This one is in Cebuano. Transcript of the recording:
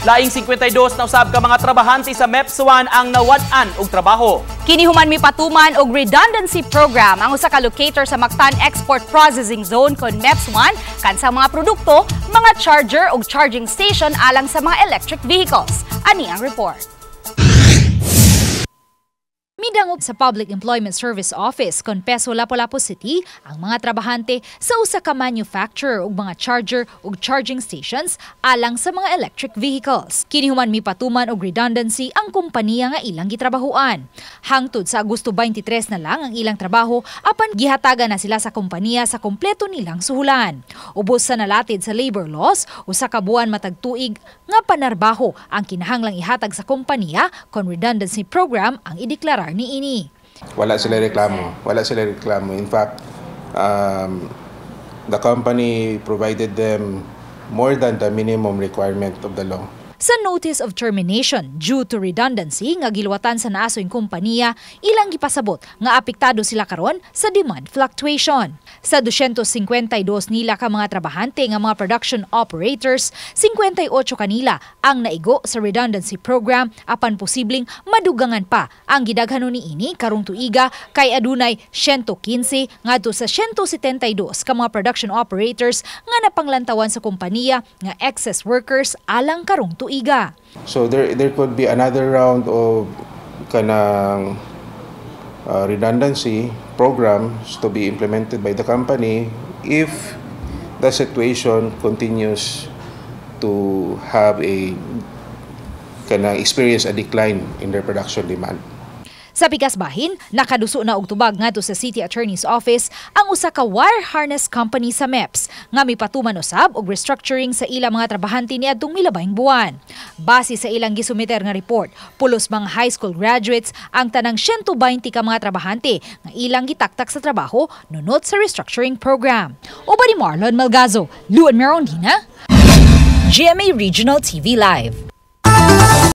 Laing 52 na usab ka mga trabahante sa MEPS 1 ang nawad-an og trabaho. Kini human mipatuman og redundancy program ang usa ka locator sa Mactan Export Processing Zone kon MEPS 1 kan sa mga produkto, mga charger ug charging station alang sa mga electric vehicles. Ani ang report. Midangop sa Public Employment Service Office kon Peso, Lapu-Lapu City ang mga trabahante sa usa ka manufacturer og mga charger ug charging stations alang sa mga electric vehicles. Kini human mipatuman og redundancy ang kompanya nga ilang gitrabahuan. Hangtod sa Agosto 23 na lang ang ilang trabaho, apan gihatagan na sila sa kompanya sa kompleto nilang suhulan. Ubos sa nalatid sa labor laws, usa ka buwan matag tuig nga panarbaho ang kinahanglang ihatag sa kompanya kon redundancy program ang ideklarar niini. Wala sila reklamo. Wala sila reklamo. In fact, the company provided them more than the minimum requirement of the law. Sa notice of termination due to redundancy nga giluwatan sa naasoy kompanya, ilang gipasabot nga apektado sila karon sa demand fluctuation. Sa 252 nila ka mga trabahante nga mga production operators, 58 kanila ang naigo sa redundancy program, apan posibleng madugangan pa ang gidaghanon niini karong tuiga kay adunay 115 ngadto sa 172 ka mga production operators nga napanglantawan sa kompanya nga excess workers alang karong tuiga. So there could be another round of kanang redundancy programs to be implemented by the company if the situation continues to have a kanang experience a decline in their production demand. Sa pikas bahin, nakaduso na og tubag ngadto sa City Attorney's Office ang usa ka wire harness company sa MEPS nga mipatuman usab og restructuring sa ilang mga trabahante niadtong milabayng buwan. Base sa ilang gisumiter nga report, pulos mga high school graduates ang tanang 120 ka mga trabahante nga ilang gitaktak sa trabaho nunot sa restructuring program. Uban ni Marlon Malgazo, Luan Merondina, GMA Regional TV Live.